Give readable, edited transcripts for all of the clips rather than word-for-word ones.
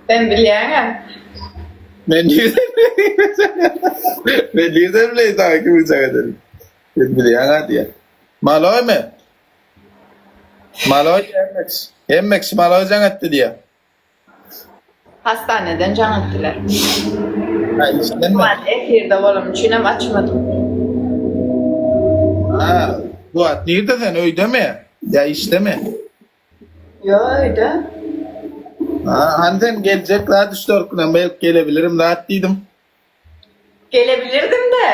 Sen bilýäňä. Men nirden Men nirden bileýin saňa kimiň jaň edenini? Sen bilýäň-ä diýýär. Maloýmy? Maloý hemme kişi. Hemme kişi Maloý jaň etdi diýýär. Hastaneden jaň etdiler. Ha, işdenmi? Wagt efirde bolanym üçinem açmadym. Ha, bu wagt nirde sen öýdemi ýa işdemi? Ýo öýde. Ha, hany sen geljek zat üç-dört günem belki gelebilirim zat diýdiň. Gelebilirdim-de,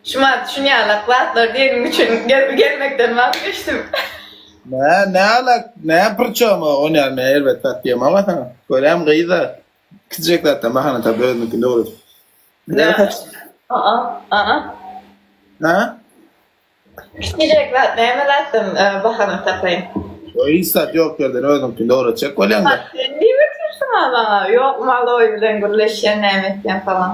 şumat şunýalak zatlar diýeniň üçin gelmekden wazgeçdim. Nä, nä alak, nä prçom o, onýan men erbet zat diýemok-a saňa. Görýäm gyz-a, kiçijek zatdan bahana tapyp özüniňkini dogry. Nä? A-a, a-a. Hä? Kiçijek zat näme zatdan bahana tapaýyn? Ýok, hiç zat ýok ýerden özüňkini dogry etjek bolýaň-da. Sen diýip otyrsyň-a maňa, ýok maloý bilen gürleşýän näme etýän falan.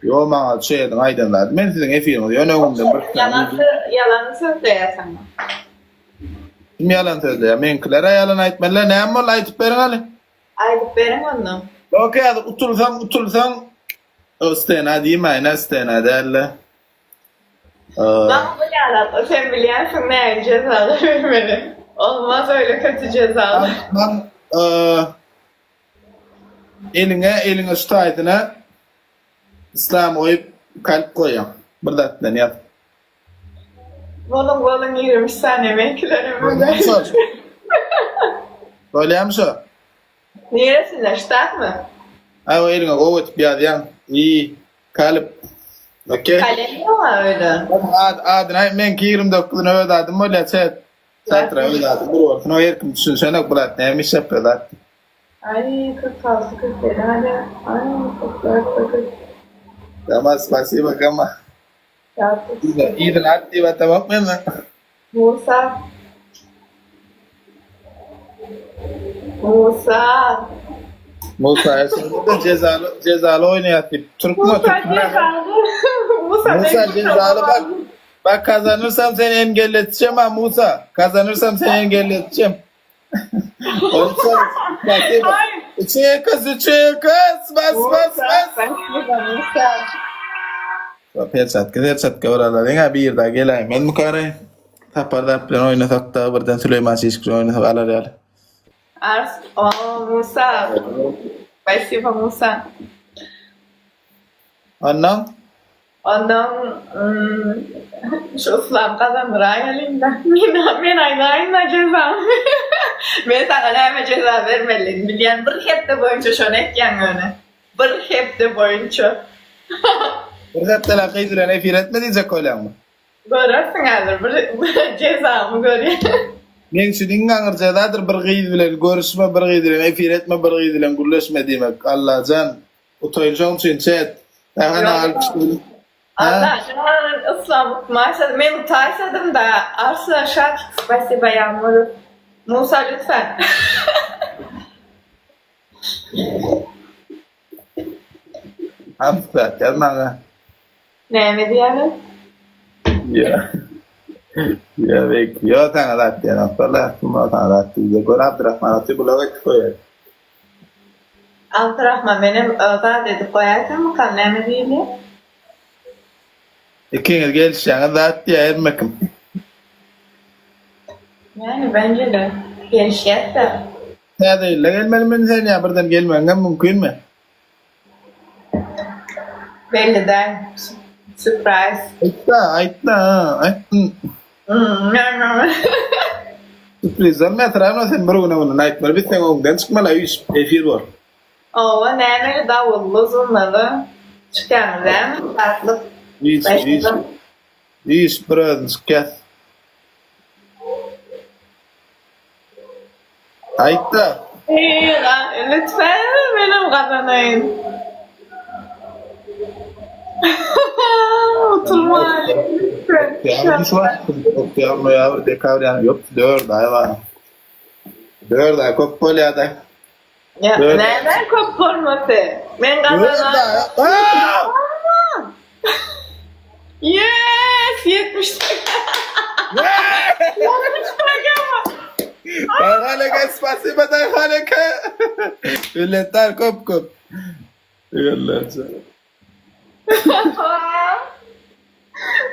Ýok maňa şu ýerden aýdan zady. Men siziň efiriňizi ýöne öňümden bir Ýalan ýalan sözleýär saňa. Kim ýalan sözleýär? Meňkiler-ä ýalan aýtmadylar. Näme boldy aýdyp beriň hany. Aýdyp beriň onda. Ýok häzir utulsaň utulsaň o stena diýmäýin-ä stena däl-de. Maňa bu ýalak sen bilýänsiň nähili jezalar bermeli. Olmaz öýle kötü jezalar. Maň eliňe eliňe şu taýsyna Islam goýup kalp goýaň. Bir zat bilen ýaz. Boluň boluň 23 saniýe meňkilerem Bolýamy şo? Bolýamy şo? Niresinde ştatmy? Aý o eliňe gowy edip ýazýaň. I Kalyp. Okey. Kalem ýoga öýde. Ad, adyny aýt, meňki 29-na öz adym bolýar, çet. Çatra öz adym bir bolsun, o her kim düşünşenok bu zat näme iş ýapýar zat. Aý 46 47 hadi. Aý 44 49. Gama spasibo gama. Yzyny at diýip atamok men. Musa. Musa. Musa şeýle jezaly jezaly oýnaýar diýip. Türkme Musa türkmen. cezaly. Musa Musa jezaly bak. Bak kazanyrsam seni engelleteceğim ha Musa. Kazanyrsam seni engelleteceğim. Olsa spasibo. Üçe kız, üçe kız. Bas bas bas. Spasibo Musa. Perçatka perçatka bir alalyň ha bir daha geläýin men mukary. Sapar zat bilen oýnasak da birden Süleýman Şişik bilen oýnasak alar ýaly. Ars, o Musa. Spasibo Musa. Ondan Ondan şu yslam gazandyraýalyňda. Men men aýdaýynda jezamy. Men saňa näme jeza bermelidigini bilýän. Bir hepde boýunça şony etýäň ýöne. Bir hepde boýunça. Bir hepdeläp gyz bilen efir etme diýjek bolýaňmy? Görersiň häzir bir jezamy görýän. Meň üçin iň agyr jezadyr bir gyz bilen görüşme, bir gyz bilen efir etme, bir gyz bilen gürleşme diýmek. Allajan utaýyn şoň üçin çet. Sähene alyp çykyp. Allajan yslam utmaýsa men utaýsadym-da Arslan Şapik spasiba Ýagmur Musa lütfen. Hamsat ýaz maňa. Näme diýýäňiz? Ýa. Ýa bek. Ýo saňa zat diýenok. Walla kim ol saňa zat diýjek. Gör Abdyrahman otyr blok etip goýar. Abdyrahman menem zat edip goýaýsammykam näme diýilýär? Ikiňiz gelişýäňiz zat diýýär hemme kim. Ýani bence-de gelişýäs-dä. Täze ýylda gelmelimi sen ýa birden gelmegiňem mümkinmi? Belli däl. Surprise. Aýtda, aýtda, aýt. Sürpriz bolmaýar, sramno sen bir gün öňünden aýtmaly, biz seň öňüňden çykmaly, üýşüp efir bor. Oba nämeli dawully zurnaly çykýaňyz dämi şatlyk Üýşüp, üýşüp, üýşüp bir özüň çykýas. Aýtda. Lütfen menem gazanaýyn. Utulmaýyn. Lütfen. Oktýabr şu wagt oktýabr, noýabr, dekabr ýaly ýok 4 aý bar. 4 aý köp bolýar-da. Ýa näme köp bolmasy? Men gazanaýyn. Yes, 78. 78. Daýhan eke spasiba Daýhan eke. Minnetdar köp köp. Ýollarça.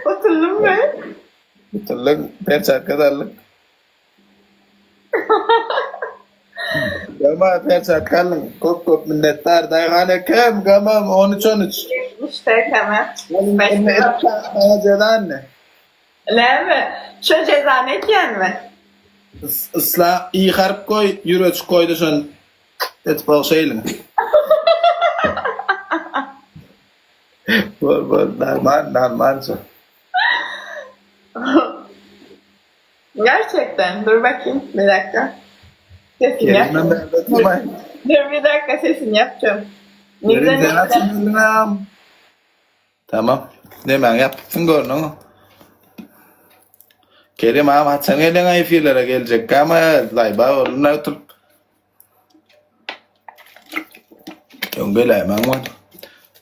Otuldum my? Otuldum. Perçatka saldyk. Gama perçatka aldyň. Köp köp minnetdar Daýhan ekem gamam 13 13. İşte keme. Sana ceza ne? Näme? Şo jezany etýänmi? Isla i harp goý, ýüreçik goýda şony etip ogşaýlyň. Bor bor normal normalça. Gerçekten dur bakayım bir dakika. Sesini Kerimden yapacağım. bärde oturmaý. Dur bir dakika sesini yapacağım. Kerim Neden sen açyň elini. Tamam. Nemäň ýapypsyň görnüň. Kerim agam haçan gelýäň efirlere geljek ama laýba boluna oturyp. Öň geläýmäň bar.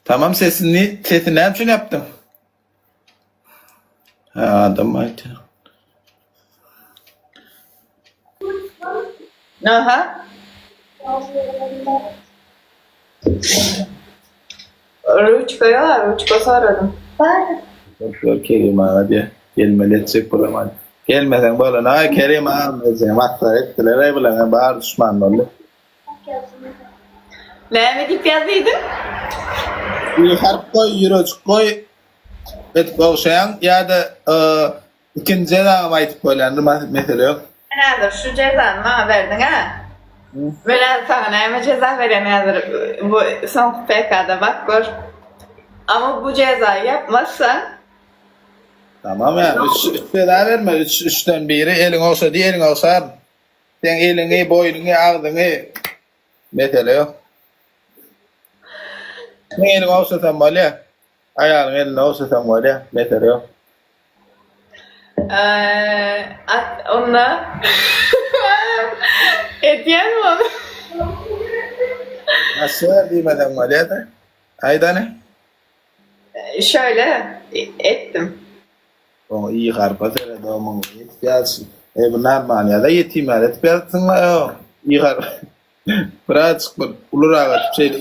Tamam sesini sesini näme üçin ýapdyň? Ha adam aýtýar. Aha. Ruçka ýok, ruçka soradym. Bar. Kerim aga diýe. Gelmeli etjek bolaman. Gelmeseň bolany Kerim agam diýjek. Masgara etdiler aý bular bar duşman boldy. Näme diýip ýazdydyň? Bir harp goý, ýürejik goý. Edip ogşaýaň ýa-da ikinji jezagam aýdyp bolýandyr, mesele ýok. Sen häzir şu jezany maňa berdiň-ä. Men häzir saňa näme jeza berýän häzir bu soňky PK-da bak gör. Ama bu jezayy ýapmazsaň. Tamam ýa, üç üç jeza berme, üç üçden biri eliňi ogşa diý, eliňi ogşaryn. Seň eliňi, boýnuňy, agzyňy mesele ýok. Seň eliňi ogşasam bolýa. Aýalyň elini ogşasam bolýa, mesele ýok. At onda edýänmi ony? Başga diýmesem bolýa-da. Aýdany. Şöyle etdim. Oňa i harpa seret omuň ýetip ýazyşy. E bu normal ýa-da ýetim ýaly edip ýazypsyň-la ýok. I harp birazjyk bir ulurak edip şeýle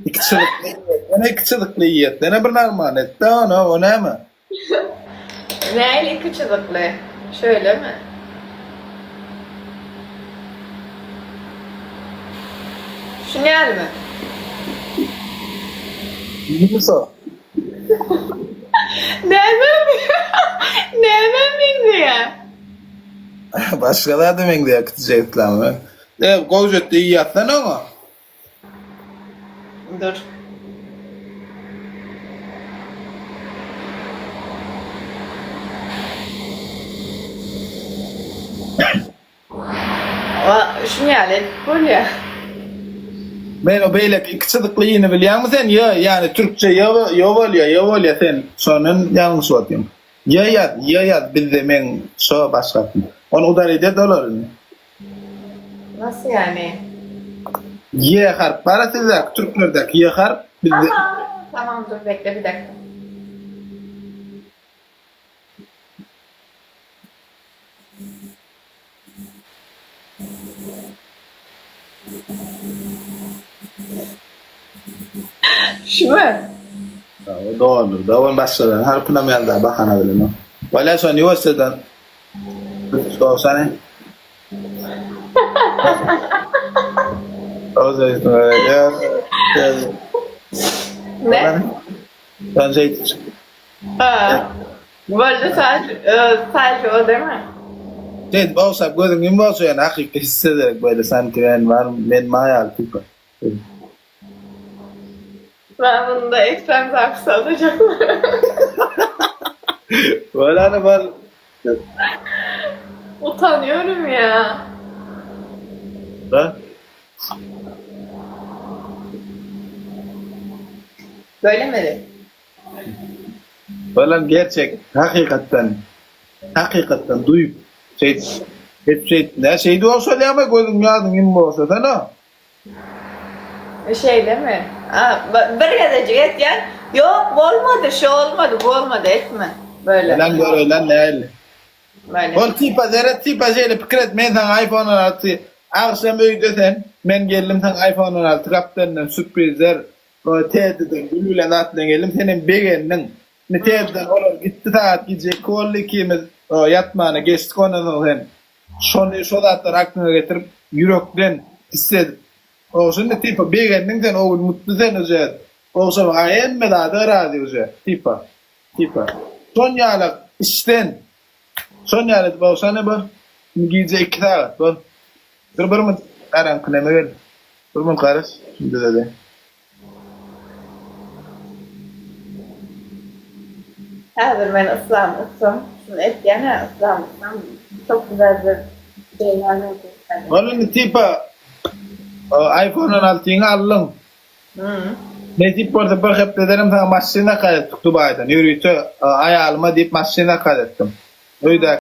iki çyzykly ýene iki çyzykly i etsene bir normal et-de ony o näme? Nähili iki çyzykly? Şöylemi? Şuny ýalymy? Musa. Nämä nämä meňzeýär? Başga zada meňzeýär kiçijek islamy. E, gowjetde iýýäsene oňa. Dur. Şuny ýaly edip bolýar. Men o beýleki iki çyzykly ýyny bilýäňmi sen ýa ýany türkçe ýa ýa bolýa ýa bolýa sen şondan ýalňyşyp otyň. Ýa ýaz ýa ýaz bizde meň şo başgasy. Ony udalit et olar indi. Nasıl ýany? Ýe harp bara sizdäki türklerdäki ýe harp bizde. Tamam dur bekle bir dakika. Şumy? O dogandyr. Dogan başgadan harpynam ýazda bahana bilen. Bolýa şony ýuwaşjadan. Dogşany. Ne? Ben şey Ha. Boldy sadece o değil mi? Şey bolsa gözüň ýum bolsa ýöne hakyky hissederek böyle sanki men var men maýaly tipa. Ben bunu da ekran zarfı alacağım. Bolany bol. Utanıyorum ya. Da. Böyle mi? Bolan gerçek hakykatdan hakykatdan duýup şeýt hep şeýt nä şeýdip ogşalýarmy gözüň ýadyň ýum bolsa-da. Şeýle mi? A, bir gezejik etýän. Ýok, bolmady, şu olmady, bu olmady etme. Böyle. Bilen göreýlen nähili. Böyle. Ol tipa seret tipa şeýle pikir et men saňa iPhone 16 agşam öýde sen men geldim saňa iPhone 16 gapdalyndan sürprizler Teddyden gül bilen zat bilen geldim senem begendiň indi Teddyden olar gitdi sagat gije 2 boldy ikimiz ýatmana geçdik ondan soň sen şony şo zatlary aklyňa getirip ýürekden hissedip ogşa indi tipa begendiň sen o gün mutly sen uje ogşamaga hemme zada razy uje tipa Tipa. Şon ýalak içden. Şon ýaly edip ogşan bol. Indi gije 2 sagat bol. Dur bir minut garaňky neme gel. Bir minut garaş. Şimdi düzede. Häzir men yslam ussam. Şunu etýän ha yslam ussam. Çok güzel bir beýan etdi. Bol indi tipa iPhone 16-ňy aldyň. Nesip bolsa bir hepdedenem saňa maşyn zakaz etdik Dubaýdan. Ýörite aýalyma diýip maşyn zakaz etdim. Öýdäki.